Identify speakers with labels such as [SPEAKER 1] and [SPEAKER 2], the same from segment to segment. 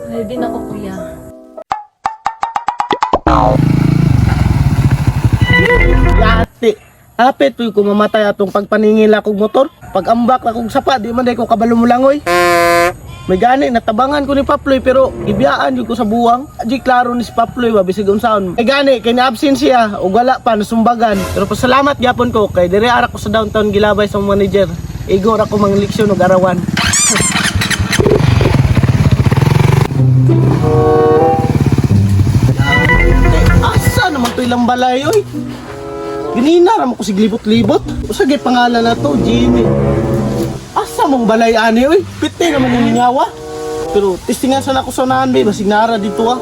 [SPEAKER 1] Ready na ko, kuya.
[SPEAKER 2] Yati. Hapit po ko mamatay atong pagpaningil akong motor. Pag-ambak akong sapa, di man day ko kabalo mulangoy. May gani, natabangan ko ni Paploy pero gibiyaan jud ko sa buwang. Di klaro ni si Paploy ba bisag unsaon. May gani kay na-absent siya ug wala pa nasumbagan. Pero pasalamat gyapon ko kay dire ara ko sa downtown gilabay sa manager. Igo ra ko mang leksyon og arawan. Asa naman to ilang balay oy? Ganina ra mo ko siglibot-libot. Usa gay pangalan na to, Jimmy. Asa mong balay ani oy? Pite naman yung mingawa. Pero testingan sana ko sa unahan be, basig nara dito ah.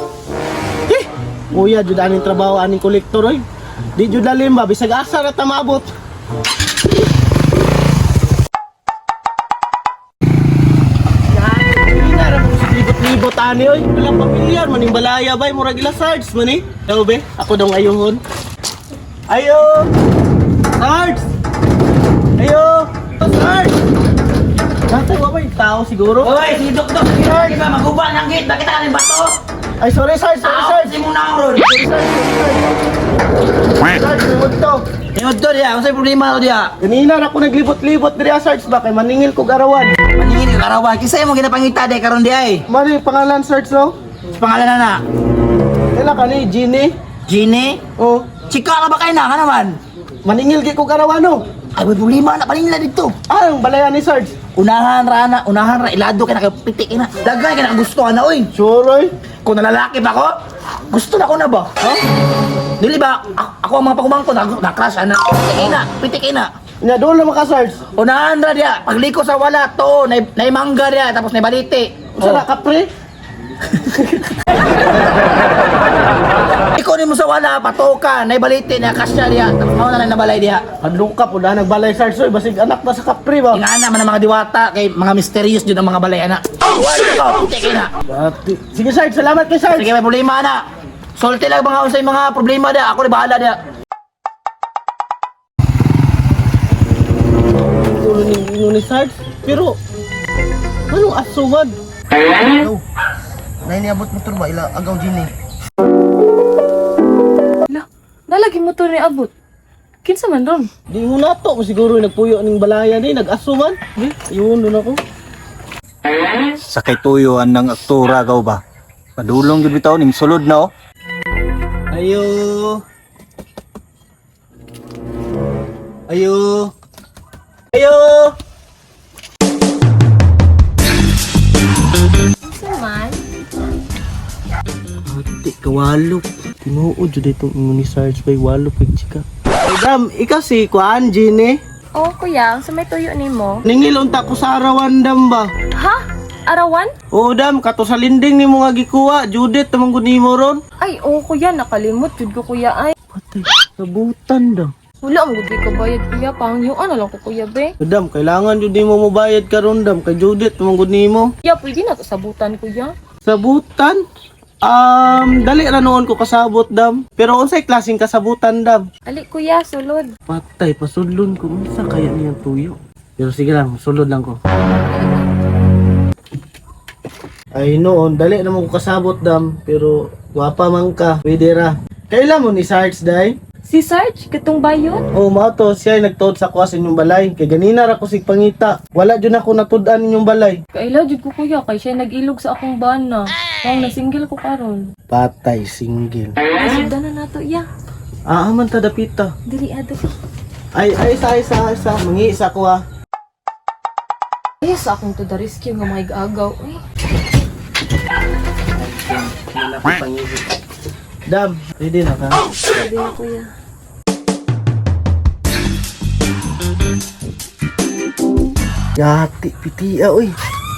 [SPEAKER 2] Eh, kuya jud aning trabaho aning kolektor oy. Di jud lalim ba bisag asa ra ta maabot. Ganina ra mo ko siglibot-libot ani oy. Wala pamilyar maning balaya bay murag ila sarge man eh. Daw be, ako daw ayuhon. Ayo! Sarge! Ayo! Sarge! Dati wa ba yung tao siguro?
[SPEAKER 3] Hoy, si Dok Dok, di ba maguba ng gate? Bakit ka bato?
[SPEAKER 2] Ay, sorry Sarge! Sorry
[SPEAKER 3] Tao,
[SPEAKER 2] Sarge!
[SPEAKER 3] si muna ang ron.
[SPEAKER 2] Sorry Sarge! Sorry Sarge! Sarge, limod to.
[SPEAKER 3] Limod to diya, unsay problema to diya?
[SPEAKER 2] Ganina ra ko naglibot-libot diri ah, Sarge ba kay maningil kog arawan.
[SPEAKER 3] Maningil ka karawan. Kinsa imong ginapangita day karon di ay?
[SPEAKER 2] Mano yung pangalan Sarge no?
[SPEAKER 3] Sa pangalan na na.
[SPEAKER 2] Kaila ka ni Genie?
[SPEAKER 3] Genie?
[SPEAKER 2] Oh,
[SPEAKER 3] Chika ka ba kay na ka naman?
[SPEAKER 2] maningil kay kog arawan no.
[SPEAKER 3] Ay, may problema na paningil na dito.
[SPEAKER 2] Ah, ang balayan ni Sarge.
[SPEAKER 3] Unahan ra na, unahan ra ilado kay nakapiti kay na. Dagay kay nakagusto na oy.
[SPEAKER 2] Sure oy.
[SPEAKER 3] Kung nalalaki pa ko, gusto na ko na ba?
[SPEAKER 2] Huh?
[SPEAKER 3] Dili ba ako ang mga pagumangko na, na crush ana. Piti kay na, piti kay na.
[SPEAKER 2] Nya doon naman ka Sarge.
[SPEAKER 3] Unahan ra diya, pagliko sa wala to, nay nay mangga diya tapos nay balite.
[SPEAKER 2] Usa na ka pre?
[SPEAKER 3] Ikaw ni mo sa wala, patoka, nay balite, na kasya diya, tapos mao na lang nabalay diya.
[SPEAKER 2] Hadlong ka po na nagbalay Sarge oy basig anak na sa kapre ba.
[SPEAKER 3] Ingana man ang mga diwata kay mga mysterious jud ang mga balay ana. Oh, wala ko, piti kay na.
[SPEAKER 2] Dati. Sige Sarge, salamat kay Sarge.
[SPEAKER 3] Sige, may problema na. Sulti lang mga unsay mga problema diya, ako ni bahala diya.
[SPEAKER 2] Ulo ni ulo ni Sarge. Pero anong asuwan?
[SPEAKER 4] Nay niabot motor ba ila agaw Genie.
[SPEAKER 1] La, nalagi mo to ni abot. Kinsa man ron?
[SPEAKER 2] Di mo na to siguro nagpuyo ning balaya ni nag-asuwan. Di, yun doon ako.
[SPEAKER 5] Sa kay tuyuan ng aktora gaw ba? Padulong gyud bitaw ning sulod na oh.
[SPEAKER 2] Ayo. Ayo. Ayo.
[SPEAKER 1] Kinsa man?
[SPEAKER 2] Ate, kawalop. Tinuod jud itong ingon ni Sarge bay walop kay chika. Ay, dam, ikaw si Kuan, Genie.
[SPEAKER 1] Oh, kuya, unsa may tuyo nimo?
[SPEAKER 2] Ningilon ta ko sa arawan dam ba?
[SPEAKER 1] Ha? Arawan?
[SPEAKER 2] Oo dam, kato sa linding ni mo nga gikuha, Judith tamang gud nimo ron.
[SPEAKER 1] Ay, oh, kuya, nakalimot jud ko kuya ay.
[SPEAKER 2] Patay, sabutan dam.
[SPEAKER 1] Wala ang gud ka bayad kuya, pangyuan na lang ko kuya be.
[SPEAKER 2] Dam, kailangan jud nimo mobayad karon dam kay Judith tamang gud nimo.
[SPEAKER 1] Kuya, pwede na to sabutan kuya.
[SPEAKER 2] Sabutan? Dali ra noon ko kasabot dam. Pero unsay klaseng kasabutan dam?
[SPEAKER 1] Ali kuya, sulod.
[SPEAKER 2] Patay, pasudlon ko unsa kaya niyang tuyo. Pero sige lang, sulod lang ko. Ay noon, dali naman ko kasabot dam, pero gwapa man ka, pwede ra. Kailan mo ni Sarge day?
[SPEAKER 1] Si Sarge, katong bayot.
[SPEAKER 2] Oh, mao to, siya ay nagtuod sa kuha sa inyong balay. Kay ganina ra ko sig pangita. Wala jud ako natud-an inyong balay.
[SPEAKER 1] Kaila jud ko kuya kay siya nag-ilog sa akong bana. Kung nasinggil ko karon.
[SPEAKER 2] Patay, single.
[SPEAKER 1] Sudan na nato ya.
[SPEAKER 2] Ah, man ta dapita.
[SPEAKER 1] Dili adto.
[SPEAKER 2] Ay, ay, isa, isa, isa. Mangi-isa ko ah.
[SPEAKER 1] Ay, sa akong to the rescue nga mga agaw. Ay,
[SPEAKER 2] Dam, ready na ka?
[SPEAKER 1] sabi na kuya.
[SPEAKER 2] Yati, pitia, uy.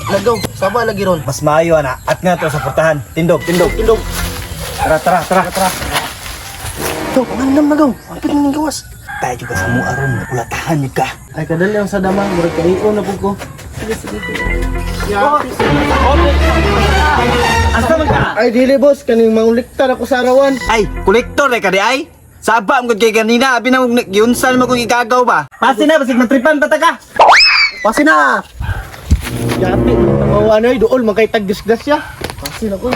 [SPEAKER 4] Lagaw, saba lagi ron.
[SPEAKER 5] Mas maayo ana at nga to sa portahan. Tindog, tindog,
[SPEAKER 2] Tindog.
[SPEAKER 5] Tara, tara, tara, tara.
[SPEAKER 4] To, ngandam lagaw. Apit ning gawas.
[SPEAKER 5] Tayo ka sa mua ron, kulatahan yun ka.
[SPEAKER 2] Ay, kadali ang sa dama. Murag kaion na po ko.
[SPEAKER 1] Sige, sige kuya.
[SPEAKER 2] Yati.
[SPEAKER 5] Asa man ka?
[SPEAKER 2] Ay, dili boss. Kaning manguliktar ako sa arawan.
[SPEAKER 5] Ay, kolektor eh ka di ay. Saba mo gud kay kanina, abi na mo giunsan mo kung igagaw ba. Pasi na basig matripan pa ta ka.
[SPEAKER 4] Pasi na.
[SPEAKER 2] Yati, tawaw ano dool man kay tag disgrasya.
[SPEAKER 4] Pasin ako.